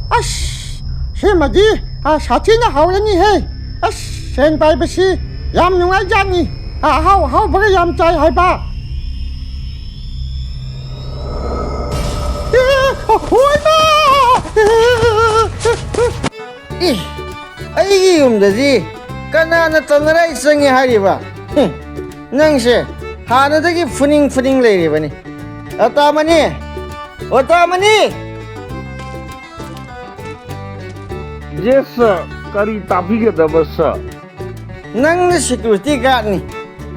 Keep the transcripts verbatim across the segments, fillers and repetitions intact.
ꯑꯁ, ꯁꯤꯃꯗꯤ, ꯑ, ꯁꯥꯊꯤꯅ ꯍꯥꯎꯔꯅꯤꯍꯦ꯫ ꯑꯁ, ꯁꯦꯟ ꯄꯥꯏꯕꯁꯤ ꯌꯥꯝ ꯅꯨꯡꯉꯥꯏꯖꯥꯠꯅꯤ꯫ ꯑ, ꯑꯍꯥꯎ ꯑꯍꯥꯎꯕꯒ ꯌꯥꯝ ꯆꯥꯏ ꯍꯥꯏꯕ꯫ ꯑꯦ, ꯍꯣꯏꯃ! ꯑꯦ, ꯑꯩꯒꯤ ꯌꯨꯝꯗꯗꯤ ꯀꯅꯥꯅ ꯇꯧꯅꯔꯥꯏ ꯆꯪꯉꯦ ꯍꯥꯏꯔꯤꯕ? ꯍꯨꯝ, ꯅꯪꯁꯦ ꯍꯥꯟꯅꯗꯒꯤ ꯐꯨꯅꯤꯡ ꯐꯨꯅꯤꯡ ꯂꯩꯔꯤꯕꯅꯤ꯫ ꯑꯇꯥꯃꯅꯤ! ꯑꯣꯇꯥꯃꯅꯤ! Yes, sir. ꯀꯔꯤ ꯇꯥꯛꯄꯤꯒꯗꯕ, sir? ꯅꯪꯅ security guardꯅꯤ꯫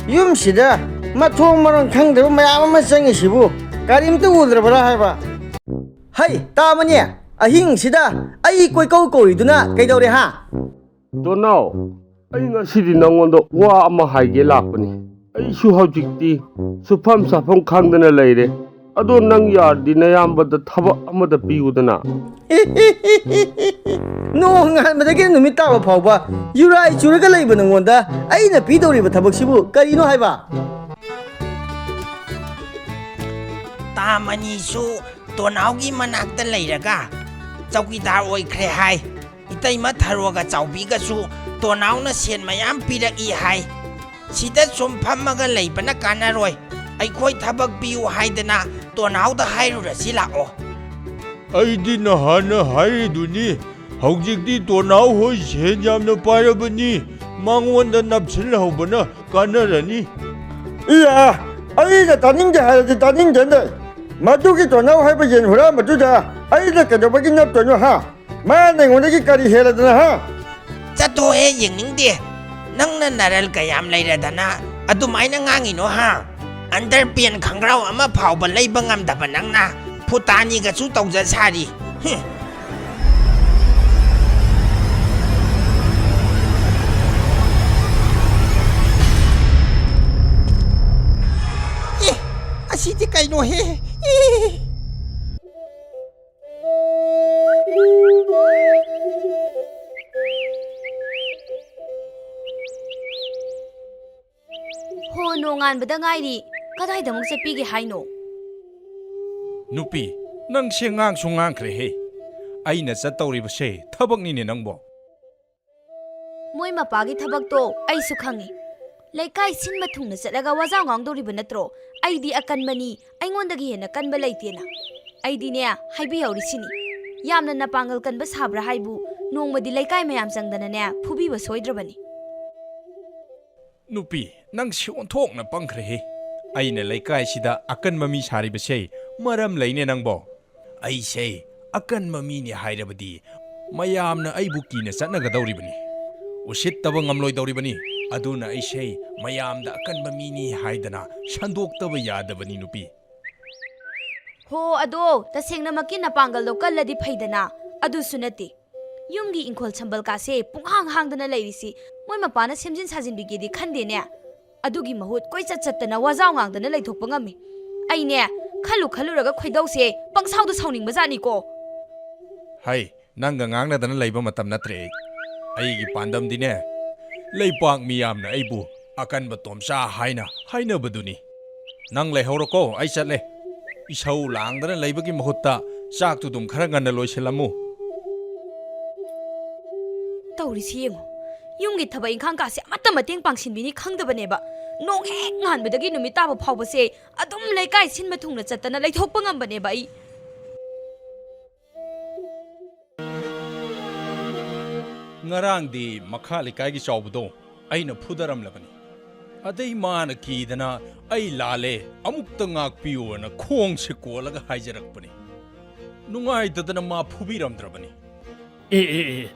ꯌꯨꯝꯁꯤꯗ ꯃꯊꯣꯡ ꯃꯔꯝ ꯈꯪꯗꯕ ꯃꯌꯥꯝ ꯑꯃ ꯆꯪꯉꯤꯁꯤꯕꯨ ꯀꯔꯤꯝꯇ ꯎꯗ꯭ꯔꯕ꯭ꯔꯥ ꯍꯥꯏꯕ? ꯍꯩ, ꯇꯥꯃꯅꯤ, ꯑꯍꯤꯡꯁꯤꯗ ꯑꯩ ꯀꯣꯏꯀꯧ ꯀꯧꯔꯤꯗꯨꯅ ꯀꯩꯗꯧꯔꯦ ꯍꯥ? ꯇꯣꯅꯥꯎ, ꯑꯩ ꯉꯁꯤꯗꯤ ꯅꯪꯉꯣꯟꯗ ꯋꯥ ꯑꯃ ꯍꯥꯏꯒꯦ ꯂꯥꯛꯄꯅꯤ꯫ ꯑꯩꯁꯨ ꯍꯧꯖꯤꯛꯇꯤ ꯁꯨꯐꯝ ꯁꯥꯐꯝ ꯈꯪꯗꯅ ꯂꯩꯔꯦ꯫ ꯑꯗꯣ ꯅꯪ ꯌꯥꯔꯗꯤ ꯅꯌꯥꯝꯕꯗ ꯊꯕꯛ ꯑꯃꯗ ꯄꯤꯌꯨꯗꯅ꯫ ꯅꯣꯡ ꯉꯥꯟꯕꯗꯒꯤ ꯅꯨꯃꯤꯠ ꯇꯥꯕ ꯐꯥꯎꯕ ꯌꯨꯔꯥꯏ ꯆꯨꯔꯒ ꯂꯩꯕ ꯅꯉꯣꯟꯗ ꯑꯩꯅ ꯄꯤꯗꯧꯔꯤꯕ ꯊꯕꯛꯁꯤꯕꯨ ꯀꯔꯤꯅꯣ ꯍꯥꯏꯕ? ꯇꯥꯃꯅꯤꯁꯨ ꯇꯣꯅꯥꯎꯒꯤ ꯃꯅꯥꯛꯇ ꯂꯩꯔꯒ ꯆꯧꯀꯤꯗꯥꯔ ꯑꯣꯏꯈ꯭ꯔꯦ ꯍꯥꯏ꯫ ꯏꯇꯩꯃ ꯊꯔꯣꯒ ꯆꯥꯎꯕꯤꯒꯁꯨ ꯇꯣꯅꯥꯎꯅ ꯁꯦꯟ ꯃꯌꯥꯝ ꯄꯤꯔꯛꯏ ꯍꯥꯏ꯫ ꯁꯤꯗ ꯁꯨꯝ ꯐꯝꯃꯒ ꯂꯩꯕꯅ ꯀꯥꯟꯅꯔꯣꯏ꯫ ꯑꯩꯈꯣꯏ ꯊꯕꯛ ꯄꯤꯌꯨ ꯍꯥꯏꯗꯅ ꯇꯣꯅꯥꯎꯗ ꯍꯥꯏꯔꯨꯔꯁꯤ ꯂꯥꯛꯑꯣ꯫ ꯑꯩꯗꯤ ꯅꯍꯥꯟꯅ ꯍꯥꯏꯔꯤꯗꯨꯅꯤ, ꯍꯧꯖꯤꯛꯇꯤ ꯇꯣꯅꯥꯎ ꯍꯣꯏ ꯁꯦꯟ ꯌꯥꯝꯅ ꯄꯥꯏꯔꯕꯅꯤ, ꯃꯉꯣꯟꯗ ꯅꯞꯁꯤꯜꯍꯧꯕꯅ ꯀꯥꯟꯅꯔꯅꯤ꯫ ꯏꯌꯥ, ꯑꯩꯅ ꯇꯥꯅꯤꯡꯗꯦ ꯍꯥꯏꯔꯗꯤ ꯇꯥꯅꯤꯡꯗꯦꯅꯦ꯫ ꯃꯗꯨꯒꯤ ꯇꯣꯅꯥꯎ ꯍꯥꯏꯕ ꯌꯦꯟ ꯍꯨꯔꯥꯟꯕꯗꯨꯗ ꯑꯩꯅ ꯀꯩꯗꯧꯕꯒꯤ ꯅꯞꯇꯣꯏꯅꯣ ꯍꯥ? ꯃꯥꯅ ꯑꯩꯉꯣꯟꯗꯒꯤ ꯀꯔꯤ ꯍꯦꯜꯂꯗꯅ ꯍꯥ? ꯆꯠꯊꯣꯛꯍꯦ, ꯌꯦꯡꯅꯤꯡꯗꯦ꯫ ꯅꯪꯅ ꯅꯔꯜ ꯀꯌꯥꯝ ꯂꯩꯔꯗꯅ ꯑꯗꯨꯃꯥꯏꯅ ꯉꯥꯡꯉꯤꯅꯣ ꯍꯥ? ꯑꯟꯗꯔꯄꯦꯟ ꯈꯪꯒ꯭ꯔꯥꯎ ꯑꯃ ꯐꯥꯎꯕ ꯂꯩꯕ ꯉꯝꯗꯕ ꯅꯪꯅ ꯐꯨꯇꯥꯅꯤꯒꯁꯨ ꯇꯧꯖ ꯁꯥꯔꯤ꯫ ꯍꯨꯝ꯫ ꯑꯦ, ꯑꯁꯤꯗꯤ ꯀꯩꯅꯣꯍꯦ? ꯑꯦ꯫ ꯍꯣ, ꯅꯣꯡꯉꯥꯟꯕꯗ ꯉꯥꯏꯔꯤ꯫ ꯀꯗꯥꯏꯗ ꯑꯃꯨꯛ ꯆꯠꯄꯤꯒꯦ ꯍꯥꯏꯅꯣ? ꯅꯨꯄꯤ, ꯅꯪꯁꯦ ꯉꯥꯡꯁꯨ ꯉꯥꯡꯈ꯭ꯔꯦꯍꯦ꯫ ꯑꯩꯅ ꯆꯠꯇꯧꯔꯤꯕꯁꯦ ꯊꯕꯛꯅꯤꯅꯦ ꯅꯪꯕꯣ꯫ ꯃꯣꯏ ꯃꯄꯥꯒꯤ ꯊꯕꯛꯇꯣ ꯑꯩꯁꯨ ꯈꯪꯉꯤ꯫ ꯂꯩꯀꯥꯏ ꯁꯤꯟꯕ ꯊꯨꯡꯅ ꯆꯠꯂꯒ ꯋꯥꯖꯥꯎ ꯉꯥꯡꯗꯧꯔꯤꯕ ꯅꯠꯇ꯭ꯔꯣ? ꯑꯩꯗꯤ ꯑꯀꯟꯕꯅꯤ, ꯑꯩꯉꯣꯟꯗꯒꯤ ꯍꯦꯟꯅ ꯀꯟꯕ ꯂꯩꯇꯦꯅ꯫ ꯑꯩꯗꯤꯅꯦ, ꯍꯥꯏꯕꯤꯍꯧꯔꯤꯁꯤꯅꯤ꯫ ꯌꯥꯝꯅ ꯅꯄꯥꯡꯒꯜ ꯀꯟꯕ ꯁꯥꯕ꯭ꯔꯥ ꯍꯥꯏꯕꯨ, ꯅꯣꯡꯃꯗꯤ ꯂꯩꯀꯥꯏ ꯃꯌꯥꯝ ꯆꯪꯗꯅꯅꯦ, ꯐꯨꯕꯤꯕ ꯁꯣꯏꯗ꯭ꯔꯕꯅꯤ꯫ ꯅꯨꯄꯤ, ꯅꯪꯁꯦ ꯑꯣꯟꯊꯣꯛꯅ ꯄꯪꯈ꯭ꯔꯦꯍꯦ꯫ ꯑꯩꯅ ꯂꯩꯀꯥꯏꯁꯤꯗ ꯑꯀꯟꯕ ꯃꯤ ꯁꯥꯔꯤꯕꯁꯦ ꯃꯔꯝ ꯂꯩꯅꯦ ꯅꯪꯕꯣ꯫ ꯑꯩꯁꯦ ꯑꯀꯟꯕ ꯃꯤꯅꯤ ꯍꯥꯏꯔꯕꯗꯤ ꯃꯌꯥꯝꯅ ꯑꯩꯕꯨ ꯀꯤꯅ ꯆꯠꯅꯒꯗꯧꯔꯤꯕꯅꯤ, ꯎꯁꯤꯠꯇꯕ ꯉꯝꯂꯣꯏꯗꯧꯔꯤꯕꯅꯤ꯫ ꯑꯗꯨꯅ ꯑꯩꯁꯦ ꯃꯌꯥꯝꯗ ꯑꯀꯟꯕ ꯃꯤꯅꯤ ꯍꯥꯏꯗꯅ ꯁꯟꯗꯣꯛꯇꯕ ꯌꯥꯗꯕꯅꯤ ꯅꯨꯄꯤ꯫ ꯍꯣ, ꯑꯗꯣ ꯇꯁꯦꯡꯅꯃꯛꯀꯤ ꯅꯄꯥꯡꯒꯜꯗꯣ ꯀꯜꯂꯗꯤ ꯐꯩꯗꯅ꯫ ꯑꯗꯨꯁꯨ ꯅꯠꯇꯦ꯫ ꯌꯨꯝꯒꯤ ꯏꯪꯈꯣꯜ ꯁꯝꯕꯜ ꯀꯥꯁꯦ ꯄꯨꯡꯍꯥꯡ ꯍꯥꯡꯗꯅ ꯂꯩꯔꯤꯁꯤ ꯃꯣꯏ ꯃꯄꯥꯅ ꯁꯦꯝꯖꯤꯟ ꯁꯥꯖꯤꯟꯕꯤꯒꯦꯗꯤ ꯈꯟꯗꯦꯅꯦ꯫ ꯑꯗꯨꯒꯤ ꯃꯍꯨꯠ ꯀꯣꯏꯆꯠ ꯆꯠꯇꯅ ꯋꯥꯖꯥꯎ ꯉꯥꯡꯗꯅ ꯂꯩꯊꯣꯛꯄ ꯉꯝꯃꯤ꯫ ꯑꯩꯅꯦ, ꯈꯜꯂꯨ ꯈꯜꯂꯨꯔꯒ ꯈꯣꯏꯗꯧꯁꯦ ꯄꯪꯁꯥꯎꯗ ꯁꯥꯎꯅꯤꯡꯕꯖꯥꯠꯅꯤꯀꯣ꯫ ꯍꯩ, ꯅꯪꯒ ꯉꯥꯡꯅꯗꯅ ꯂꯩꯕ ꯃꯇꯝ ꯅꯠꯇ꯭ꯔꯦ ꯑꯩ꯫ ꯑꯩꯒꯤ ꯄꯥꯟꯗꯝꯗꯤꯅꯦ, ꯂꯩꯄꯥꯛ ꯃꯤꯌꯥꯝꯅ ꯑꯩꯕꯨ ꯑꯀꯟꯕ ꯇꯣꯝꯆꯥ ꯍꯥꯏꯅ ꯍꯥꯏꯅꯕꯗꯨꯅꯤ꯫ ꯅꯪ ꯂꯩꯍꯧꯔꯣꯀꯣ, ꯑꯩ ꯆꯠꯂꯦ꯫ ꯏꯁꯧ ꯂꯥꯡꯗꯅ ꯂꯩꯕꯒꯤ ꯃꯍꯨꯠꯇ ꯆꯥꯛꯇꯨꯗꯨꯝ ꯈꯔ ꯉꯟꯅ ꯂꯣꯏꯁꯤꯜꯂꯝꯃꯨ꯫ ꯇꯧꯔꯤꯁꯤ ꯌꯦꯡꯉꯨ, ꯌꯨꯝꯒꯤ ꯊꯕꯛ ꯏꯪꯈꯥꯡ ꯀꯥꯁꯦ ꯑꯃꯠꯇ ꯃꯇꯦꯡ ꯄꯥꯡꯁꯤꯟꯕꯤꯅꯤ ꯈꯪꯗꯕꯅꯦꯕ꯫ ꯅꯣꯡ ꯍꯦꯛ ꯉꯥꯟꯕꯗꯒꯤ ꯅꯨꯃꯤꯠ ꯇꯥꯕ ꯐꯥꯎꯕꯁꯦ ꯑꯗꯨꯝ ꯂꯩꯀꯥꯏ ꯁꯤꯟꯕ ꯊꯨꯡꯅ ꯆꯠꯇꯅ ꯂꯩꯊꯣꯛꯄ ꯉꯝꯕꯅꯦꯕ ꯑꯩ꯫ ꯉꯔꯥꯡꯗꯤ ꯃꯈꯥ ꯂꯩꯀꯥꯏꯒꯤ ꯆꯥꯎꯕꯗꯣ ꯑꯩꯅ ꯐꯨꯗꯔꯝꯂꯕꯅꯤ꯫ ꯑꯗꯩ ꯃꯥꯅ ꯀꯤꯗꯅ "ꯑꯩ ꯂꯥꯜꯂꯦ, ꯑꯃꯨꯛꯇ ꯉꯥꯛꯄꯤꯌꯨꯅ" ꯈꯣꯡꯁꯦ ꯀꯣꯜꯂꯒ ꯍꯥꯏꯖꯔꯛꯄꯅꯤ꯫ ꯅꯨꯡꯉꯥꯏꯇꯗꯅ ꯃꯥ ꯐꯨꯕꯤꯔꯝꯗ꯭ꯔꯕꯅꯤ꯫ ꯑꯦ ꯑꯦ ꯑꯦ,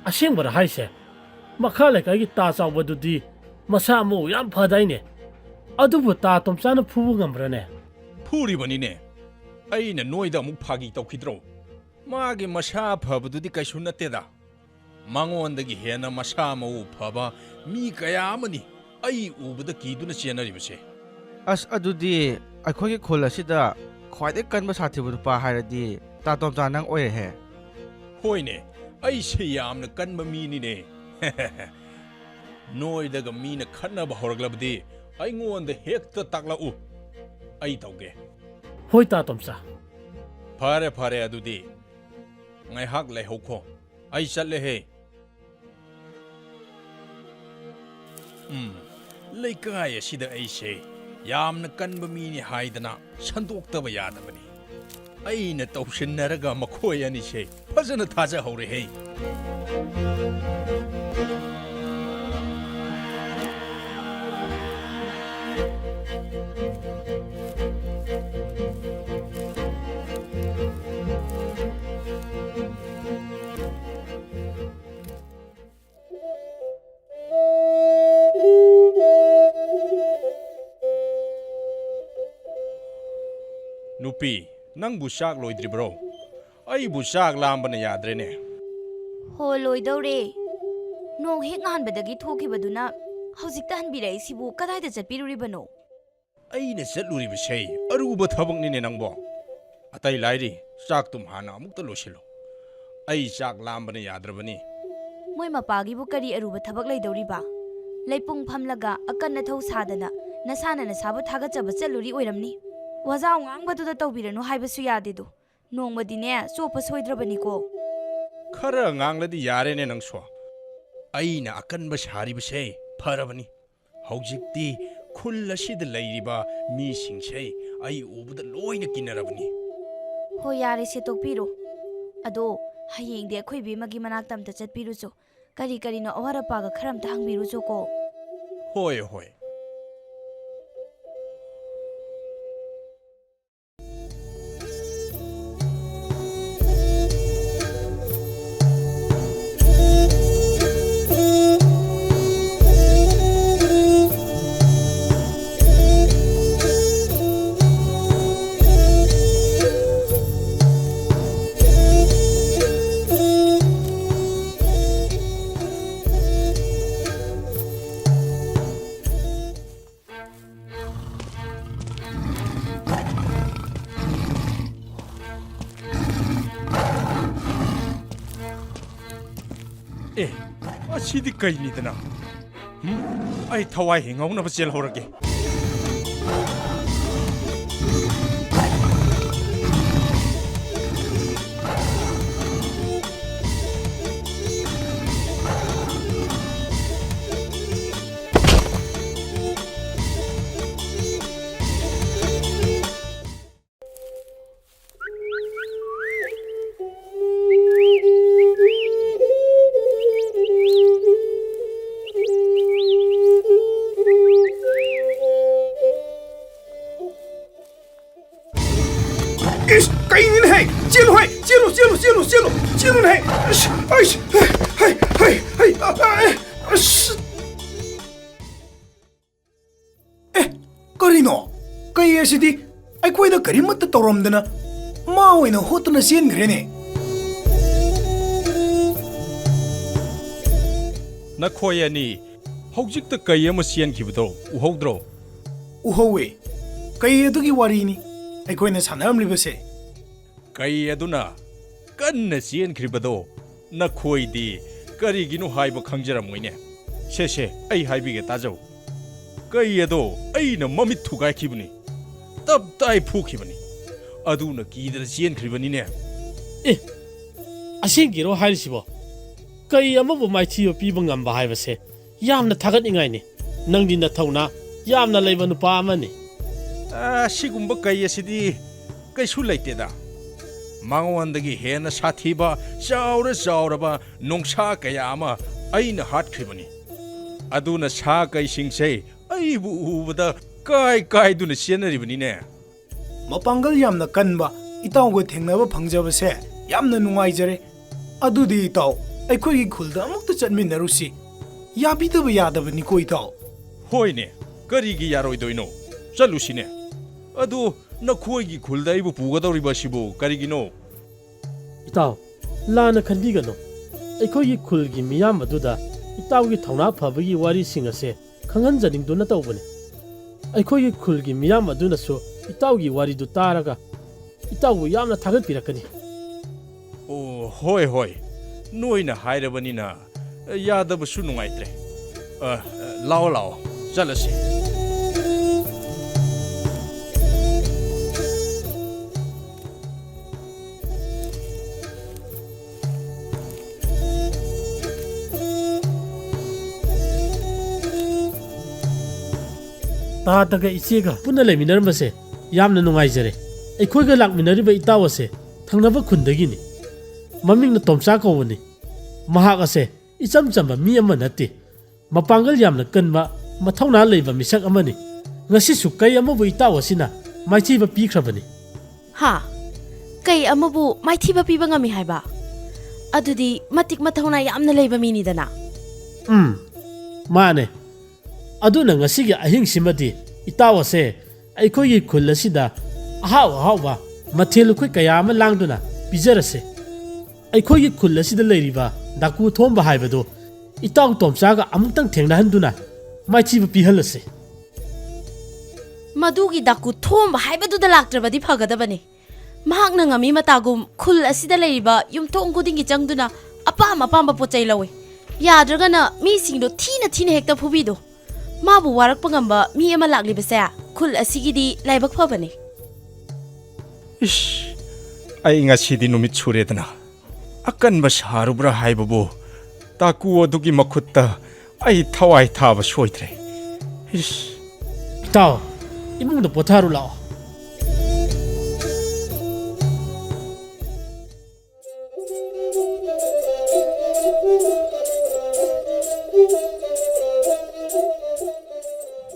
ꯑꯁꯦꯡꯕꯔ ꯍꯥꯏꯁꯦ? ꯃꯈꯥ ꯂꯩꯀꯥꯏꯒꯤ ꯇꯥ ꯆꯥꯎꯕꯗꯨꯗꯤ ꯃꯁꯥ ꯃꯎ ꯌꯥꯝ ꯐꯗꯥꯏꯅꯦ꯫ ꯑꯗꯨꯕꯨ ꯇꯥ ꯇꯣꯝꯆꯥꯅ ꯐꯨꯕ ꯉꯝꯕ꯭ꯔꯅꯦ? ꯐꯨꯔꯤꯕꯅꯤꯅꯦ꯫ ꯑꯩꯅ ꯅꯣꯏꯗ ꯑꯃꯨꯛ ꯐꯥꯒꯤ ꯇꯧꯈꯤꯗ꯭ꯔꯣ? ꯃꯥꯒꯤ ꯃꯁꯥ ꯐꯕꯗꯨꯗꯤ ꯀꯩꯁꯨ ꯅꯠꯇꯦꯗ꯫ ꯃꯉꯣꯟꯗꯒꯤ ꯍꯦꯟꯅ ꯃꯁꯥ ꯃꯎ ꯐꯕ ꯃꯤ ꯀꯌꯥ ꯑꯃꯅꯤ ꯑꯩ ꯎꯕꯗ ꯀꯤꯗꯨꯅ ꯆꯦꯟꯅꯔꯤꯕꯁꯦ꯫ ꯑꯁ, ꯑꯗꯨꯗꯤ ꯑꯩꯈꯣꯏꯒꯤ ꯈꯨꯜ ꯑꯁꯤꯗ ꯈ꯭ꯋꯥꯏꯗꯒꯤ ꯀꯟꯕ ꯁꯥꯊꯤꯕ ꯅꯨꯄꯥ ꯍꯥꯏꯔꯗꯤ ꯇꯥ ꯇꯣꯝꯆꯥ ꯅꯪ ꯑꯣꯏꯔꯦꯍꯦ꯫ ꯍꯣꯏꯅꯦ, ꯑꯩꯁꯦ ꯌꯥꯝꯅ ꯀꯟꯕ ꯃꯤꯅꯤꯅꯦ꯫ ꯅꯣꯏꯗꯒ ꯃꯤꯅ ꯈꯠꯅꯕ ꯍꯧꯔꯛꯂꯕꯗꯤ ꯑꯩꯉꯣꯟꯗ ꯍꯦꯛꯇ ꯇꯥꯛꯂꯛꯎ꯫ ꯑꯩ ꯇꯧꯒꯦ꯫ ꯍꯣꯏ, ꯇꯥ ꯇꯣꯝꯆꯥ꯫ ꯐꯔꯦ, ꯐꯔꯦ, ꯑꯗꯨꯗꯤ ꯉꯥꯏꯍꯥꯛ ꯂꯩꯍꯧꯈꯣ꯫ ꯑꯩ ꯆꯠꯂꯦꯍꯦ꯫ ꯎꯝ, ꯂꯩꯀꯥꯏ ꯑꯁꯤꯗ ꯑꯩꯁꯦ ꯌꯥꯝꯅ ꯀꯟꯕ ꯃꯤꯅꯤ ꯍꯥꯏꯗꯅ ꯁꯟꯗꯣꯛꯇꯕ ꯌꯥꯗꯕꯅꯤ꯫ ꯑꯩꯅ ꯇꯧꯁꯤꯟꯅꯔꯒ ꯃꯈꯣꯏ ꯑꯅꯤꯁꯦ ꯐꯖꯅ ꯊꯥꯖꯍꯧꯔꯦꯍꯦ꯫ ꯅꯨꯄꯤ, ꯅꯪꯕꯨ ꯆꯥꯛ ꯂꯣꯏꯗ꯭ꯔꯤꯕ꯭ꯔꯣ? ꯑꯩꯕꯨ ꯆꯥꯛ ꯂꯥꯝꯕꯅ ꯌꯥꯗ꯭ꯔꯦꯅꯦ꯫ ꯍꯣ, ꯂꯣꯏꯗꯧꯔꯦ꯫ ꯅꯣꯡ ꯍꯦꯛ ꯉꯥꯟꯕꯗꯒꯤ ꯊꯣꯛꯈꯤꯕꯗꯨꯅ ꯍꯧꯖꯤꯛꯇ ꯍꯟꯕꯤꯔꯛꯏꯁꯤꯕꯨ ꯀꯗꯥꯏꯗ ꯆꯠꯄꯤꯔꯨꯔꯤꯕꯅꯣ? ꯑꯩꯅ ꯆꯠꯂꯨꯔꯤꯕꯁꯦ ꯑꯔꯨꯕ ꯊꯕꯛꯅꯤꯅꯦ ꯅꯪꯕꯣ꯫ ꯑꯇꯩ ꯂꯥꯏꯔꯤ, ꯆꯥꯛꯇꯨꯝ ꯍꯥꯟꯅ ꯑꯃꯨꯛꯇ ꯂꯣꯏꯁꯤꯜꯂꯨ꯫ ꯑꯩ ꯆꯥꯛ ꯂꯥꯝꯕꯅ ꯌꯥꯗ꯭ꯔꯕꯅꯤ꯫ ꯃꯣꯏ ꯃꯄꯥꯒꯤꯕꯨ ꯀꯔꯤ ꯑꯔꯨꯕ ꯊꯕꯛ ꯂꯩꯗꯧꯔꯤꯕ? ꯂꯩꯄꯨꯡ ꯐꯝꯂꯒ ꯑꯀꯟ ꯑꯊꯧ ꯁꯥꯗꯅ ꯅꯁꯥꯅ ꯅꯁꯥꯕꯨ ꯊꯥꯒꯠꯆꯕ ꯆꯠꯂꯨꯔꯤ ꯑꯣꯏꯔꯝꯅꯤ꯫ ꯋꯥꯖꯥꯎ ꯉꯥꯡꯕꯗꯨꯗ ꯇꯧꯕꯤꯔꯅꯨ ꯍꯥꯏꯕꯁꯨ ꯌꯥꯗꯦꯗꯣ꯫ ꯅꯣꯡꯃꯗꯤꯅꯦ ꯆꯣꯞꯄ ꯁꯣꯏꯗ꯭ꯔꯕꯅꯤꯀꯣ꯫ ꯈꯔ ꯉꯥꯡꯂꯗꯤ ꯌꯥꯔꯦꯅꯦ ꯅꯪꯁꯨ꯫ ꯑꯩꯅ ꯑꯀꯟꯕ ꯁꯥꯔꯤꯕꯁꯦ ꯐꯔꯕꯅꯤ꯫ ꯍꯧꯖꯤꯛꯇꯤ ꯈꯨꯜ ꯑꯁꯤꯗ ꯂꯩꯔꯤꯕ ꯃꯤꯁꯤꯡꯁꯦ ꯑꯩ ꯎꯕꯗ ꯂꯣꯏꯅ ꯀꯤꯅꯔꯕꯅꯤ꯫ ꯍꯣꯏ, ꯌꯥꯔꯦꯁꯦ, ꯇꯣꯛꯄꯤꯔꯣ꯫ ꯑꯗꯣ ꯍꯌꯦꯡꯗꯤ ꯑꯩꯈꯣꯏ ꯏꯕꯦꯝꯃꯒꯤ ꯃꯅꯥꯛꯇ ꯑꯝꯇ ꯆꯠꯄꯤꯔꯨꯆꯣ꯫ ꯀꯔꯤ ꯀꯔꯤꯅꯣ ꯑꯋꯥꯠ ꯑꯄꯥꯒ ꯈꯔ ꯑꯝꯇ ꯍꯪꯕꯤꯔꯨꯆꯣꯀꯣ꯫ ꯍꯣꯏ, ꯍꯣꯏ꯫ ꯑꯦ, ꯑꯁꯤꯗꯤ ꯀꯩꯅꯤꯗꯅ? ꯑꯩ ꯊꯋꯥꯏ ꯍꯤꯡꯍꯧꯅꯕ ꯆꯦꯜꯍꯧꯔꯒꯦ꯫ ꯏꯁ, ꯀꯩꯅꯣꯅꯦꯍꯦ? ꯆꯦꯜꯂꯨ ꯍꯦ! ꯆꯦꯜꯂꯨ, ꯆꯦꯜꯂꯨ, ꯆꯦꯜꯂꯨ, ꯆꯦꯜꯂꯨ! ꯆꯦꯜꯂꯨꯅꯦꯍꯦ! ꯑꯁ, ꯑꯩꯁ, ꯍꯩ, ꯍꯩ, ꯍꯩ, ꯍꯩ, ꯑ, ꯑ, ꯑꯁ! ꯑꯦ, ꯀꯔꯤꯅꯣ? ꯀꯩ ꯑꯁꯤꯗꯤ ꯑꯩꯈꯣꯏꯗ ꯀꯔꯤꯃꯠꯇ ꯇꯧꯔꯝꯗꯅ ꯃꯥ ꯑꯣꯏꯅ ꯍꯣꯠꯇꯨꯅ ꯆꯦꯟꯈ꯭ꯔꯦꯅꯦ꯫ ꯅꯈꯣꯏ ꯑꯅꯤ ꯍꯧꯖꯤꯛꯇ ꯀꯩ ꯑꯃ ꯆꯦꯟꯈꯤꯕꯗꯣ ꯎꯍꯧꯗ꯭ꯔꯣ? ꯎꯍꯧꯋꯦ꯫ ꯀꯩ ꯑꯗꯨꯒꯤ ꯋꯥꯔꯤꯅꯤ ꯑꯩꯈꯣꯏꯅ ꯁꯥꯟꯅꯔꯝꯂꯤꯕꯁꯦ꯫ ꯀꯩ ꯑꯗꯨꯅ ꯀꯟꯅ ꯆꯦꯟꯈ꯭ꯔꯤꯕꯗꯣ ꯅꯈꯣꯏꯗꯤ ꯀꯔꯤꯒꯤꯅꯣ ꯍꯥꯏꯕ ꯈꯪꯖꯔꯝꯃꯣꯏꯅꯦ꯫ ꯁꯦ, ꯁꯦ, ꯑꯩ ꯍꯥꯏꯕꯤꯒꯦ, ꯇꯥꯖꯧ꯫ ꯀꯩ ꯑꯗꯣ ꯑꯩꯅ ꯃꯃꯤꯠ ꯊꯨꯒꯥꯏꯈꯤꯕꯅꯤ, ꯇꯞ ꯇꯥꯏ ꯐꯨꯈꯤꯕꯅꯤ, ꯑꯗꯨꯅ ꯀꯤꯗꯅ ꯆꯦꯟꯈ꯭ꯔꯤꯕꯅꯤꯅꯦ꯫ ꯑꯦ, ꯑꯁꯦꯡꯒꯤꯔꯣ ꯍꯥꯏꯔꯤꯁꯤꯕꯣ? ꯀꯩ ꯑꯃꯕꯨ ꯃꯥꯏꯊꯤꯕ ꯄꯤꯕ ꯉꯝꯕ ꯍꯥꯏꯕꯁꯦ ꯌꯥꯝꯅ ꯊꯥꯒꯠꯅꯤꯡꯉꯥꯏꯅꯤ꯫ ꯅꯪꯗꯤ ꯅꯊꯧꯅꯥ ꯌꯥꯝꯅ ꯂꯩꯕ ꯅꯨꯄꯥ ꯑꯃꯅꯤ꯫ ꯑ, ꯁꯤꯒꯨꯝꯕ ꯀꯩ ꯑꯁꯤꯗꯤ ꯀꯩꯁꯨ ꯂꯩꯇꯦꯗ꯫ ꯃꯉꯣꯟꯗꯒꯤ ꯍꯦꯟꯅ ꯁꯥꯊꯤꯕ, ꯆꯥꯎꯔ ꯆꯥꯎꯔꯕ ꯅꯣꯡꯁꯥ ꯀꯌꯥ ꯑꯃ ꯑꯩꯅ ꯍꯥꯠꯈ꯭ꯔꯤꯕꯅꯤ꯫ ꯑꯗꯨꯅ ꯁꯥ ꯀꯩꯁꯤꯡꯁꯦ ꯑꯩꯕꯨ ꯎꯕꯗ ꯀꯥꯏ ꯀꯥꯏꯗꯨꯅ ꯆꯦꯟꯅꯔꯤꯕꯅꯤꯅꯦ꯫ ꯃꯄꯥꯡꯒꯜ ꯌꯥꯝꯅ ꯀꯟꯕ ꯏꯇꯥꯎꯒ ꯊꯦꯡꯅꯕ ꯐꯪꯖꯕꯁꯦ ꯌꯥꯝꯅ ꯅꯨꯡꯉꯥꯏꯖꯔꯦ꯫ ꯑꯗꯨꯗꯤ ꯏꯇꯥꯎ, ꯑꯩꯈꯣꯏꯒꯤ ꯈꯨꯜꯗ ꯑꯃꯨꯛꯇ ꯆꯠꯃꯤꯟꯅꯔꯨꯁꯤ꯫ ꯌꯥꯕꯤꯗꯕ ꯌꯥꯗꯕꯅꯤꯀꯣ ꯏꯇꯥꯎ꯫ ꯍꯣꯏꯅꯦ, ꯀꯔꯤꯒꯤ ꯌꯥꯔꯣꯏꯗꯣꯏꯅꯣ? ꯆꯠꯂꯨꯁꯤꯅꯦ꯫ ꯑꯗꯨ ꯅꯈꯣꯏꯒꯤ ꯈꯨꯜꯗ ꯑꯩꯕꯨ ꯄꯨꯒꯗꯧꯔꯤꯕ ꯑꯁꯤꯕꯨ ꯀꯔꯤꯒꯤꯅꯣ? ꯏꯇꯥꯎ, ꯂꯥꯟꯅ ꯈꯟꯕꯤꯒꯅꯨ꯫ ꯑꯩꯈꯣꯏꯒꯤ ꯈꯨꯜꯒꯤ ꯃꯤꯌꯥꯝ ꯑꯗꯨꯗ ꯏꯇꯥꯎꯒꯤ ꯊꯧꯅꯥ ꯐꯕꯒꯤ ꯋꯥꯔꯤꯁꯤꯡ ꯑꯁꯦ ꯈꯪꯍꯟꯖꯅꯤꯡꯗꯨꯅ ꯇꯧꯕꯅꯤ꯫ ꯑꯩꯈꯣꯏꯒꯤ ꯈꯨꯜꯒꯤ ꯃꯤꯌꯥꯝ ꯑꯗꯨꯅꯁꯨ ꯏꯇꯥꯎꯒꯤ ꯋꯥꯔꯤꯗꯨ ꯇꯥꯔꯒ ꯏꯇꯥꯎꯕꯨ ꯌꯥꯝꯅ ꯊꯥꯒꯠꯄꯤꯔꯛꯀꯅꯤ꯫ ꯑꯣ, ꯍꯣꯏ, ꯍꯣꯏ꯫ ꯅꯣꯏꯅ ꯍꯥꯏꯔꯕꯅꯤꯅ ꯌꯥꯗꯕꯁꯨ ꯅꯨꯡꯉꯥꯏꯇ꯭ꯔꯦ꯫ ꯑ, ꯂꯥꯛꯑꯣ, ꯂꯥꯛꯑꯣ, ꯆꯠꯂꯁꯤ꯫ ꯇꯥꯗꯒ ꯏꯆꯦꯒ ꯄꯨꯟꯅ ꯂꯩꯃꯤꯟꯅꯔꯝꯕꯁꯦ ꯌꯥꯝꯅ ꯅꯨꯡꯉꯥꯏꯖꯔꯦ꯫ ꯑꯩꯈꯣꯏꯒ ꯂꯥꯛꯃꯤꯟꯅꯔꯤꯕ ꯏꯇꯥꯎ ꯑꯁꯦ ꯊꯪꯅꯕ ꯈꯨꯟꯗꯒꯤꯅꯤ꯫ ꯃꯃꯤꯡꯅ ꯇꯣꯝꯆꯥ ꯀꯧꯕꯅꯤ꯫ ꯃꯍꯥꯛ ꯑꯁꯦ ꯏꯆꯝ ꯆꯝꯕ ꯃꯤ ꯑꯃ ꯅꯠꯇꯦ꯫ ꯃꯄꯥꯡꯒꯜ ꯌꯥꯝꯅ ꯀꯟꯕ, ꯃꯊꯧꯅꯥ ꯂꯩꯕ ꯃꯤꯁꯛ ꯑꯃꯅꯤ꯫ ꯉꯁꯤꯁꯨ ꯀꯩ ꯑꯃꯕꯨ ꯏꯇꯥꯎ ꯑꯁꯤꯅ ꯃꯥꯏꯊꯤꯕ ꯄꯤꯈ꯭ꯔꯕꯅꯤ꯫ ꯍꯥ? ꯀꯩ ꯑꯃꯕꯨ ꯃꯥꯏꯊꯤꯕ ꯄꯤꯕ ꯉꯝꯃꯤ ꯍꯥꯏꯕ? ꯑꯗꯨꯗꯤ ꯃꯇꯤꯛ ꯃꯊꯧꯅꯥ ꯌꯥꯝꯅ ꯂꯩꯕ ꯃꯤꯅꯤꯗꯅ꯫ ꯎꯝ, ꯃꯥꯅꯦ꯫ ꯑꯗꯨꯅ ꯉꯁꯤꯒꯤ ꯑꯍꯤꯡꯁꯤꯃꯗꯤ ꯏꯇꯥꯎ ꯑꯁꯦ ꯑꯩꯈꯣꯏꯒꯤ ꯈꯨꯜ ꯑꯁꯤꯗ ꯑꯍꯥꯎ ꯑꯍꯥꯎꯕ ꯃꯊꯦꯜ ꯂꯨꯀꯣꯏ ꯀꯌꯥ ꯑꯃ ꯂꯥꯡꯗꯨꯅ ꯄꯤꯖꯔꯁꯦ꯫ ꯑꯩꯈꯣꯏꯒꯤ ꯈꯨꯜ ꯑꯁꯤꯗ ꯂꯩꯔꯤꯕ ꯗꯥꯀꯨ ꯊꯣꯝꯕ ꯍꯥꯏꯕꯗꯨ ꯏꯇꯥꯎ ꯇꯣꯝꯆꯥꯒ ꯑꯃꯨꯛꯇꯪ ꯊꯦꯡꯅꯍꯟꯗꯨꯅ ꯃꯥꯏꯊꯤꯕ ꯄꯤꯍꯜꯂꯁꯤ꯫ ꯃꯗꯨꯒꯤ ꯗꯥꯀꯨ ꯊꯣꯝꯕ ꯍꯥꯏꯕꯗꯨꯗ ꯂꯥꯛꯇ꯭ꯔꯕꯗꯤ ꯐꯒꯗꯕꯅꯤ꯫ ꯃꯍꯥꯛꯅ ꯉꯝꯃꯤ ꯃꯇꯥꯒꯨꯝ ꯈꯨꯜ ꯑꯁꯤꯗ ꯂꯩꯔꯤꯕ ꯌꯨꯝꯊꯣꯡ ꯈꯨꯗꯤꯡꯒꯤ ꯆꯪꯗꯨꯅ ꯑꯄꯥꯝ ꯑꯄꯥꯝꯕ ꯄꯣꯠ ꯆꯩ ꯂꯧꯏ꯫ ꯌꯥꯗ꯭ꯔꯒꯅ ꯃꯤꯁꯤꯡꯗꯣ ꯊꯤꯅ ꯊꯤꯅ ꯍꯦꯛꯇ ꯐꯨꯕꯤꯗꯣ꯫ ꯃꯥꯕꯨ ꯋꯥꯔꯛꯄ ꯉꯝꯕ ꯃꯤ ꯑꯃ ꯂꯥꯛꯂꯤꯕꯁꯦ ꯈꯨꯜ ꯑꯁꯤꯒꯤꯗꯤ ꯂꯥꯏꯕꯛ ꯐꯕꯅꯤ꯫ ꯏꯁ, ꯑꯩ ꯉꯁꯤꯗꯤ ꯅꯨꯃꯤꯠ ꯁꯨꯔꯦꯗꯅ꯫ ꯑꯀꯟꯕ ꯁꯥꯔꯨꯕ꯭ꯔꯥ ꯍꯥꯏꯕꯕꯨ, ꯗꯥꯀꯨ ꯑꯗꯨꯒꯤ ꯃꯈꯨꯠꯇ ꯑꯩ ꯊꯋꯥꯏ ꯊꯥꯕ ꯁꯣꯏꯗ꯭ꯔꯦ꯫ ꯏꯁ꯫ ꯏꯇꯥꯎ, ꯏꯃꯨꯡꯗ ꯄꯣꯊꯥꯔꯨ ꯂꯥꯛꯑꯣ꯫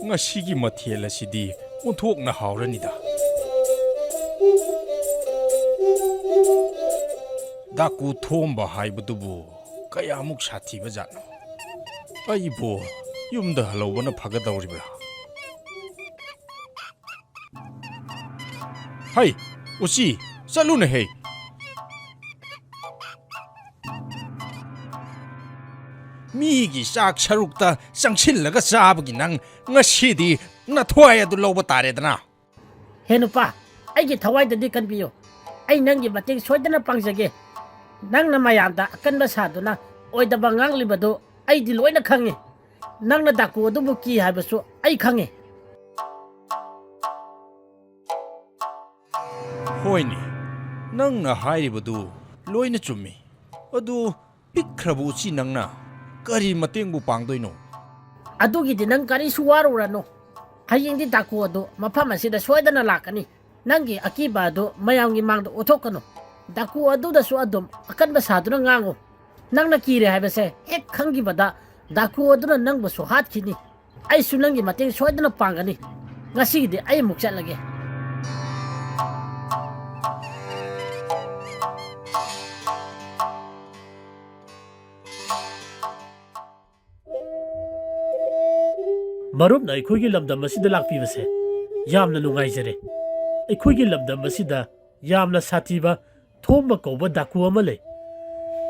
ꯉꯁꯤꯒꯤ ꯃꯊꯦꯜ ꯑꯁꯤꯗꯤ ꯑꯣꯟꯊꯣꯛꯅ ꯍꯥꯎꯔꯅꯤꯗ꯫ ꯗꯥꯀꯨ ꯊꯣꯝꯕ ꯍꯥꯏꯕꯗꯨꯕꯨ ꯀꯌꯥꯃꯨꯛ ꯁꯥꯊꯤꯕ ꯖꯥꯠꯅꯣ? ꯑꯩꯕꯨ ꯌꯨꯝꯗ ꯍꯜꯍꯧꯕꯅ ꯐꯒꯗꯧꯔꯤꯕ꯭ꯔꯥ? ꯍꯩ, ꯎꯆꯤ, ꯆꯠꯂꯨꯅꯦꯍꯦ꯫ ꯃꯤꯒꯤ ꯆꯥꯛ ꯁꯔꯨꯛꯇ ꯆꯪꯁꯤꯜꯂꯒ ꯆꯥꯕꯒꯤ ꯅꯪ ꯉꯁꯤꯗꯤ ꯅꯊ꯭ꯋꯥꯏ ꯑꯗꯨ ꯂꯧꯕ ꯇꯥꯔꯦꯗꯅ꯫ ꯍꯦ ꯅꯨꯄꯥ, ꯑꯩꯒꯤ ꯊꯋꯥꯏꯗꯗꯤ ꯀꯟꯕꯤꯌꯨ꯫ ꯑꯩ ꯅꯪꯒꯤ ꯃꯇꯦꯡ ꯁꯣꯏꯗꯅ ꯄꯥꯡꯖꯒꯦ꯫ ꯅꯪꯅ ꯃꯌꯥꯝꯗ ꯑꯀꯟꯕ ꯁꯥꯗꯨꯅ ꯑꯣꯏꯗꯕ ꯉꯥꯡꯂꯤꯕꯗꯨ ꯑꯩꯗꯤ ꯂꯣꯏꯅ ꯈꯪꯉꯤ꯫ ꯅꯪꯅ ꯗꯥꯀꯨ ꯑꯗꯨꯕꯨ ꯀꯤ ꯍꯥꯏꯕꯁꯨ ꯑꯩ ꯈꯪꯉꯤ꯫ ꯍꯣꯏꯅꯦ, ꯅꯪꯅ ꯍꯥꯏꯔꯤꯕꯗꯨ ꯂꯣꯏꯅ ꯆꯨꯝꯃꯤ꯫ ꯑꯗꯨ ꯄꯤꯛꯈ꯭ꯔꯕ ꯎꯆꯤ ꯅꯪꯅ ꯀꯔꯤ ꯃꯇꯦꯡꯕꯨ ꯄꯥꯡꯗꯣꯏꯅꯣ? ꯑꯗꯨꯒꯤꯗꯤ ꯅꯪ ꯀꯔꯤꯁꯨ ꯋꯥꯔꯨꯔꯅꯨ꯫ ꯍꯌꯦꯡꯗꯤ ꯗꯥꯀꯨ ꯑꯗꯨ ꯃꯐꯝ ꯑꯁꯤꯗ ꯁꯣꯏꯗꯅ ꯂꯥꯛꯀꯅꯤ꯫ ꯅꯪꯒꯤ ꯑꯀꯤꯕ ꯑꯗꯨ ꯃꯌꯥꯝꯒꯤ ꯃꯥꯡꯗ ꯎꯠꯊꯣꯛꯀꯅꯨ꯫ ꯗꯥꯀꯨ ꯑꯗꯨꯗꯁꯨ ꯑꯗꯨꯝ ꯑꯀꯟꯕ ꯁꯥꯗꯨꯅ ꯉꯥꯡꯉꯨ꯫ ꯅꯪꯅ ꯀꯤꯔꯦ ꯍꯥꯏꯕꯁꯦ ꯍꯦꯛ ꯈꯪꯈꯤꯕꯗ ꯗꯥꯀꯨ ꯑꯗꯨꯅ ꯅꯪꯕꯨꯁꯨ ꯍꯥꯠꯈꯤꯅꯤ꯫ ꯑꯩꯁꯨ ꯅꯪꯒꯤ ꯃꯇꯦꯡ ꯁꯣꯏꯗꯅ ꯄꯥꯡꯒꯅꯤ꯫ ꯉꯁꯤꯒꯤꯗꯤ ꯑꯩ ꯑꯃꯨꯛ ꯆꯠꯂꯒꯦ꯫ ꯃꯔꯨꯞꯅ ꯑꯩꯈꯣꯏꯒꯤ ꯂꯝꯗꯝ ꯑꯁꯤꯗ ꯂꯥꯛꯄꯤꯕꯁꯦ ꯌꯥꯝꯅ ꯅꯨꯡꯉꯥꯏꯖꯔꯦ꯫ ꯑꯩꯈꯣꯏꯒꯤ ꯂꯝꯗꯝ ꯑꯁꯤꯗ ꯌꯥꯝꯅ ꯁꯥꯊꯤꯕ ꯊꯣꯝꯕ ꯀꯧꯕ ꯗꯥꯀꯨ ꯑꯃ ꯂꯩ꯫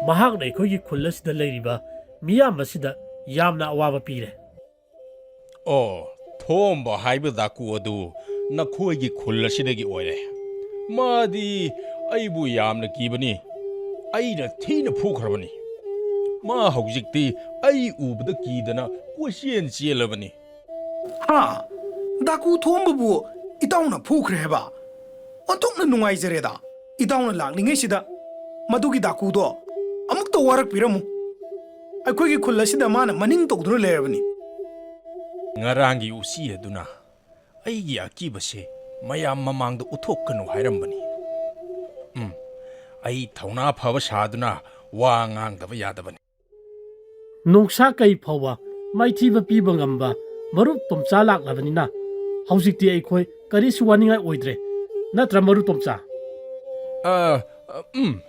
ꯃꯍꯥꯛꯅ ꯑꯩꯈꯣꯏꯒꯤ ꯈꯨꯜ ꯑꯁꯤꯗ ꯂꯩꯔꯤꯕ ꯃꯤꯌꯥꯝ ꯑꯁꯤꯗ ꯌꯥꯝꯅ ꯑꯋꯥꯕ ꯄꯤꯔꯦ꯫ ꯑꯣ, ꯊꯣꯝꯕ ꯍꯥꯏꯕ ꯗꯥꯀꯨ ꯑꯗꯨ ꯅꯈꯣꯏꯒꯤ ꯈꯨꯜ ꯑꯁꯤꯗꯒꯤ ꯑꯣꯏꯔꯦ꯫ ꯃꯥꯗꯤ ꯑꯩꯕꯨ ꯌꯥꯝꯅ ꯀꯤꯕꯅꯤ꯫ ꯑꯩꯅ ꯊꯤꯅ ꯐꯨꯈ꯭ꯔꯕꯅꯤ꯫ ꯃꯥ ꯍꯧꯖꯤꯛꯇꯤ ꯑꯩ ꯎꯕꯗ ꯀꯤꯗꯅ ꯀꯣꯏꯆꯦꯟ ꯆꯦꯜꯂꯕꯅꯤ꯫ ꯍꯥ? ꯗꯥꯀꯨ ꯊꯣꯝꯕꯕꯨ ꯏꯇꯥꯎꯅ ꯐꯨꯈ꯭ꯔꯦ ꯍꯥꯏꯕ? ꯑꯣꯟꯊꯣꯛꯅ ꯅꯨꯡꯉꯥꯏꯖꯔꯦꯗ꯫ ꯏꯇꯥꯎꯅ ꯂꯥꯛꯂꯤꯉꯩꯁꯤꯗ ꯃꯗꯨꯒꯤ ꯗꯥꯀꯨꯗꯣ ꯑꯃꯨꯛꯇ ꯋꯥꯔꯛꯄꯤꯔꯝꯃꯨ꯫ ꯑꯩꯈꯣꯏꯒꯤ ꯈꯨꯜ ꯑꯁꯤꯗ ꯃꯥꯅ ꯃꯅꯤꯡ ꯇꯧꯗꯨꯅ ꯂꯩꯔꯕꯅꯤ꯫ ꯉꯔꯥꯡꯒꯤ ꯎꯆꯤ ꯑꯗꯨꯅ ꯑꯩꯒꯤ ꯑꯀꯤꯕꯁꯦ ꯃꯌꯥꯝ ꯃꯃꯥꯡꯗ ꯎꯠꯊꯣꯛꯀꯅꯨ ꯍꯥꯏꯔꯝꯕꯅꯤ꯫ ꯎꯝ, ꯑꯩ ꯊꯧꯅꯥ ꯐꯕ ꯁꯥꯗꯨꯅ ꯋꯥ ꯉꯥꯡꯗꯕ ꯌꯥꯗꯕꯅꯤ꯫ ꯅꯣꯡꯁꯥ ꯀꯩ ꯐꯥꯎꯕ ꯃꯥꯏꯊꯤꯕ ꯄꯤꯕ ꯉꯝꯕ ꯃꯔꯨꯞ ꯇꯣꯝꯆꯥ ꯂꯥꯛꯂꯕꯅꯤꯅ ꯍꯧꯖꯤꯛꯇꯤ ꯑꯩꯈꯣꯏ ꯀꯔꯤꯁꯨ ꯋꯥꯅꯤꯡꯉꯥꯏ ꯑꯣꯏꯗ꯭ꯔꯦ꯫ ꯅꯠꯇ꯭ꯔ, ꯃꯔꯨꯞ ꯇꯣꯝꯆꯥ? ꯑ, ꯎꯝ꯫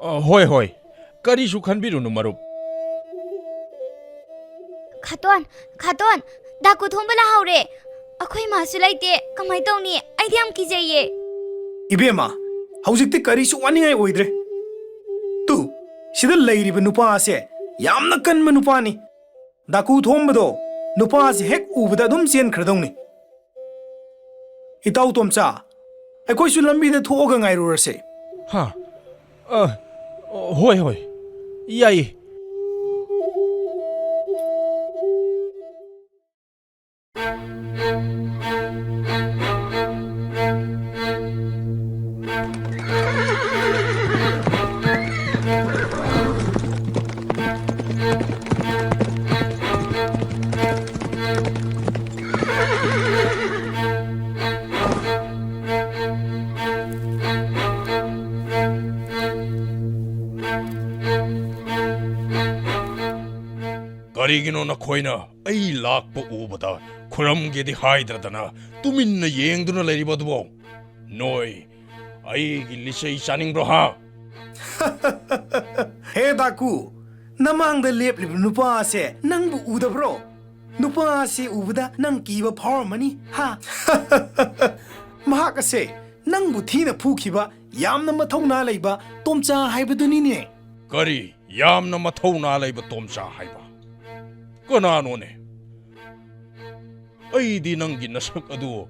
ꯑ, ꯍꯣꯏ, ꯍꯣꯏ꯫ ꯀꯔꯤꯁꯨ ꯈꯟꯕꯤꯔꯨꯅꯨ, ꯃꯔꯨꯞ꯫ ꯈꯥꯇꯣꯟ, ꯈꯥꯇꯣꯟ, ꯗꯥꯀꯨ ꯊꯣꯝꯕ ꯂꯥꯛꯍꯧꯔꯦ꯫ ꯑꯩꯈꯣꯏ ꯃꯥꯁꯨ ꯂꯩꯇꯦ꯫ ꯀꯃꯥꯏ ꯇꯧꯅꯤ? ꯑꯩꯗꯤ ꯌꯥꯝ ꯀꯤꯖꯩꯌꯦ꯫ ꯏꯕꯦꯝꯃ, ꯍꯧꯖꯤꯛꯇꯤ ꯀꯔꯤꯁꯨ ꯋꯥꯅꯤꯡꯉꯥꯏ ꯑꯣꯏꯗ꯭ꯔꯦ꯫ ꯇꯨ, ꯁꯤꯗ ꯂꯩꯔꯤꯕ ꯅꯨꯄꯥ ꯑꯁꯦ ꯌꯥꯝꯅ ꯀꯟꯕ ꯅꯨꯄꯥꯅꯤ꯫ ꯗꯥꯀꯨ ꯊꯣꯝꯕꯗꯣ ꯅꯨꯄꯥ ꯑꯁꯤ ꯍꯦꯛ ꯎꯕꯗ ꯑꯗꯨꯝ ꯆꯦꯟꯈ꯭ꯔꯗꯧꯅꯤ꯫ ꯏꯇꯥꯎ ꯇꯣꯝꯆꯥ, ꯑꯩꯈꯣꯏꯁꯨ ꯂꯝꯕꯤꯗ ꯊꯣꯛꯑꯒ ꯉꯥꯏꯔꯨꯔꯁꯦ꯫ ꯍꯥ? ꯑ, ꯍꯣꯏ, ꯍꯣꯏ꯫ ꯌꯥꯏꯌꯦ꯫ ꯀꯔꯤꯒꯤꯅꯣ ꯅꯈꯣꯏꯅ ꯑꯩ ꯂꯥꯛꯄ ꯎꯕꯗ ꯈꯨꯔꯝꯒꯦꯗꯤ ꯍꯥꯏꯗ꯭ꯔꯗꯅ ꯇꯨꯃꯤꯟꯅ ꯌꯦꯡꯗꯨꯅ ꯂꯩꯔꯤꯕ ꯑꯗꯨꯕꯣ? ꯅꯣꯏ ꯑꯩꯒꯤ ꯂꯤꯆꯩ ꯆꯥꯅꯤꯡꯕ꯭ꯔꯣ, ꯍꯥ? ꯍꯦ ꯗꯥꯀꯨ, ꯅꯃꯥꯡꯗ ꯂꯦꯞꯂꯤꯕ ꯅꯨꯄꯥ ꯑꯁꯦ ꯅꯪꯕꯨ ꯎꯗꯕ꯭ꯔꯣ? ꯅꯨꯄꯥ ꯑꯁꯤ ꯎꯕꯗ ꯅꯪ ꯀꯤꯕ ꯐꯥꯎꯔꯝꯃꯅꯤ, ꯍꯥ? ꯃꯍꯥꯛ ꯑꯁꯦ ꯅꯪꯕꯨ ꯊꯤꯅ ꯐꯨꯈꯤꯕ ꯌꯥꯝꯅ ꯃꯊꯧꯅꯥ ꯂꯩꯕ ꯇꯣꯝꯆꯥ ꯍꯥꯏꯕꯗꯨꯅꯤꯅꯦ꯫ ꯀꯔꯤ? ꯌꯥꯝꯅ ꯃꯊꯧꯅꯥ ꯂꯩꯕ ꯇꯣꯝꯆꯥ ꯍꯥꯏꯕ? ꯀꯅꯥꯅꯣꯅꯦ? ꯑꯩꯗꯤ ꯅꯪꯒꯤ ꯅꯁꯛ ꯑꯗꯨ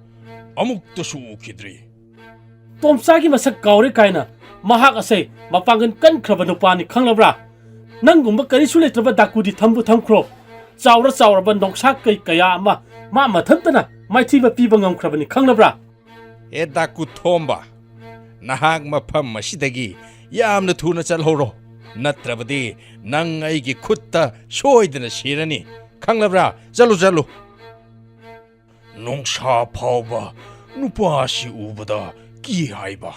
ꯑꯃꯨꯛꯇꯁꯨ ꯎꯈꯤꯗ꯭ꯔꯤ꯫ ꯇꯣꯝꯆꯥꯒꯤ ꯃꯁꯛ ꯀꯥꯎꯔꯦ ꯀꯥꯏꯅ? ꯃꯍꯥꯛ ꯑꯁꯦ ꯃꯄꯥꯡꯒꯜ ꯀꯟꯈ꯭ꯔꯕ ꯅꯨꯄꯥꯅꯤ, ꯈꯪꯂꯕ꯭ꯔꯥ? ꯅꯪꯒꯨꯝꯕ ꯀꯔꯤꯁꯨ ꯂꯩꯇ꯭ꯔꯕ ꯗꯥꯀꯨꯗꯤ ꯊꯝꯕꯨ ꯊꯝꯈ꯭ꯔꯣ꯫ ꯆꯥꯎꯔ ꯆꯥꯎꯔꯕ ꯅꯣꯡꯁꯥ ꯀꯩ ꯀꯌꯥ ꯑꯃ ꯃꯥ ꯃꯊꯟꯇꯅ ꯃꯥꯏꯊꯤꯕ ꯄꯤꯕ ꯉꯝꯈ꯭ꯔꯕꯅꯤ, ꯈꯪꯂꯕ꯭ꯔꯥ? ꯑꯦ ꯗꯥꯀꯨ ꯊꯣꯝꯕ, ꯅꯍꯥꯛ ꯃꯐꯝ ꯑꯁꯤꯗꯒꯤ ꯌꯥꯝꯅ ꯊꯨꯅ ꯆꯠꯍꯧꯔꯣ, ꯅꯠꯇ꯭ꯔꯕꯗꯤ ꯅꯪ ꯑꯩꯒꯤ ꯈꯨꯠꯇ ꯁꯣꯏꯗꯅ ꯁꯤꯔꯅꯤ, ꯈꯪꯂꯕ꯭ꯔꯥ? ꯆꯠꯂꯨ, ꯆꯠꯂꯨ꯫ ꯅꯣꯡꯁꯥ ꯐꯥꯎꯕ ꯅꯨꯄꯥꯁꯤ ꯎꯕꯗ ꯀꯤ ꯍꯥꯏꯕ꯫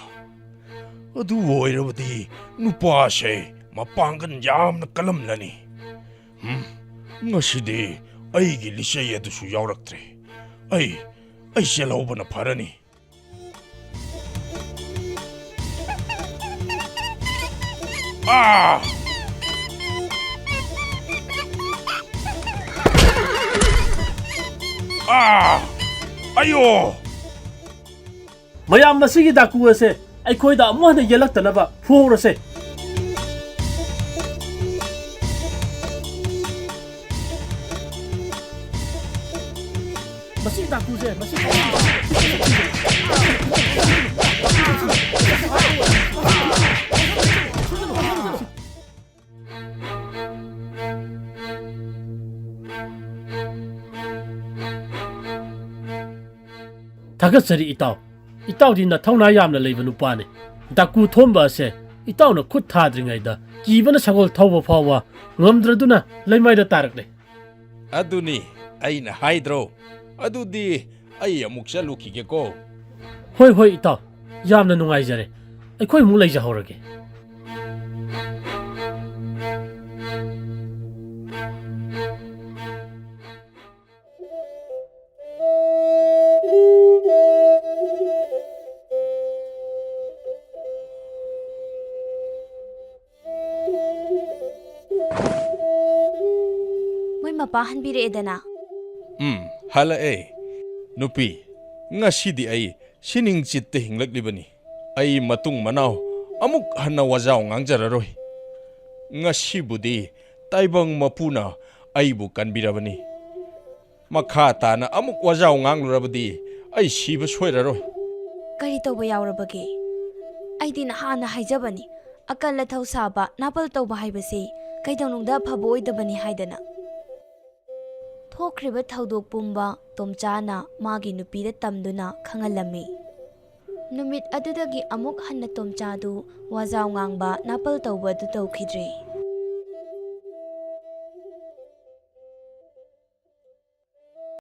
ꯑꯗꯨ ꯑꯣꯏꯔꯕꯗꯤ ꯅꯨꯄꯥꯁꯦ ꯃꯄꯥꯡꯒꯜ ꯌꯥꯝꯅ ꯀꯜꯂꯝꯂꯅꯤ꯫ ꯍꯝ, ꯉꯁꯤꯗꯤ ꯑꯩꯒꯤ ꯂꯤꯆꯩ ꯑꯗꯨꯁꯨ ꯌꯥꯎꯔꯛꯇ꯭ꯔꯦ꯫ ꯑꯩ, ꯑꯩ ꯆꯦꯜꯍꯧꯕꯅ ꯐꯔꯅꯤ꯫ ꯑꯥ! ꯑꯥ! ꯑꯌꯣ! ꯃꯌꯥꯝ, ꯃꯁꯤꯒꯤ ꯗꯥꯀꯨ ꯑꯁꯦ ꯑꯩꯈꯣꯏꯗ ꯑꯃꯨꯛ ꯍꯟꯅ ꯌꯦꯜꯂꯛꯇꯅꯕ ꯐꯨꯍꯧꯔꯁꯦ꯫ ꯃꯁꯤ ꯗꯥꯀꯨꯁꯦ, ꯃꯁꯤ ꯊꯥꯒꯠꯆꯔꯤ ꯏꯇꯥꯎ꯫ ꯏꯇꯥꯎꯗꯤ ꯅꯊꯧꯅꯥ ꯌꯥꯝꯅ ꯂꯩꯕ ꯅꯨꯄꯥꯅꯤ꯫ ꯗꯥꯀꯨ ꯊꯣꯝꯕ ꯑꯁꯦ ꯏꯇꯥꯎꯅ ꯈꯨꯠ ꯊꯥꯗ꯭ꯔꯤꯉꯩꯗ ꯀꯤꯕꯅ ꯁꯒꯣꯜ ꯊꯧꯕ ꯐꯥꯎꯕ ꯉꯝꯗ꯭ꯔꯗꯨꯅ ꯂꯩꯃꯥꯏꯗ ꯇꯥꯔꯛꯂꯦ꯫ ꯑꯗꯨꯅꯤ ꯑꯩꯅ ꯍꯥꯏꯗ꯭ꯔꯣ? ꯑꯗꯨꯗꯤ ꯑꯩ ꯑꯃꯨꯛ ꯆꯠꯂꯨꯈꯤꯒꯦꯀꯣ꯫ ꯍꯣꯏ, ꯍꯣꯏ, ꯏꯇꯥꯎ꯫ ꯌꯥꯝꯅ ꯅꯨꯡꯉꯥꯏꯖꯔꯦ꯫ ꯑꯩꯈꯣꯏ ꯑꯃꯨꯛ ꯂꯩꯖꯍꯧꯔꯒꯦ꯫ ꯃꯣꯏ ꯃꯄꯥ ꯍꯟꯕꯤꯔꯛꯑꯦꯗꯅ꯫ ꯎꯝ, ꯍꯜꯂꯛꯑꯦ꯫ ꯅꯨꯄꯤ, ꯉꯁꯤꯗꯤ ꯑꯩ ꯁꯤꯅꯤꯡ ꯆꯤꯠꯇ ꯍꯤꯡꯂꯛꯂꯤꯕꯅꯤ꯫ ꯑꯩ ꯃꯇꯨꯡ ꯃꯅꯥꯎ ꯑꯃꯨꯛ ꯍꯟꯅ ꯋꯥꯖꯥꯎ ꯉꯥꯡꯖꯔꯔꯣꯏ꯫ ꯉꯁꯤꯕꯨꯗꯤ ꯇꯥꯏꯕꯪ ꯃꯄꯨꯅ ꯑꯩꯕꯨ ꯀꯟꯕꯤꯔꯕꯅꯤ꯫ ꯃꯈꯥ ꯇꯥꯅ ꯑꯃꯨꯛ ꯋꯥꯖꯥꯎ ꯉꯥꯡꯂꯨꯔꯕꯗꯤ ꯑꯩ ꯁꯤꯕ ꯁꯣꯏꯔꯔꯣꯏ꯫ ꯀꯔꯤ ꯇꯧꯕ ꯌꯥꯎꯔꯕꯒꯦ? ꯑꯩꯗꯤ ꯅꯍꯥꯟꯅ ꯍꯥꯏꯖꯕꯅꯤ, ꯑꯀꯜ ꯑꯊꯧ ꯁꯥꯕ, ꯅꯥꯄꯜ ꯇꯧꯕ ꯍꯥꯏꯕꯁꯤ ꯀꯩꯗꯧꯅꯨꯡꯗ ꯑꯐꯕ ꯑꯣꯏꯗꯕꯅꯤ ꯍꯥꯏꯗꯅ꯫ ꯊꯣꯛꯈ꯭ꯔꯤꯕ ꯊꯧꯗꯣꯛ ꯄꯨꯝꯕ ꯇꯣꯝꯆꯥꯅ ꯃꯥꯒꯤ ꯅꯨꯄꯤꯗ ꯇꯝꯗꯨꯅ ꯈꯪꯍꯜꯂꯝꯃꯤ꯫ ꯅꯨꯃꯤꯠ ꯑꯗꯨꯗꯒꯤ ꯑꯃꯨꯛ ꯍꯟꯅ ꯇꯣꯝꯆꯥꯗꯨ ꯋꯥꯖꯥꯎ ꯉꯥꯡꯕ, ꯅꯥꯄꯜ ꯇꯧꯕ ꯑꯗꯨ ꯇꯧꯈꯤꯗ꯭ꯔꯦ꯫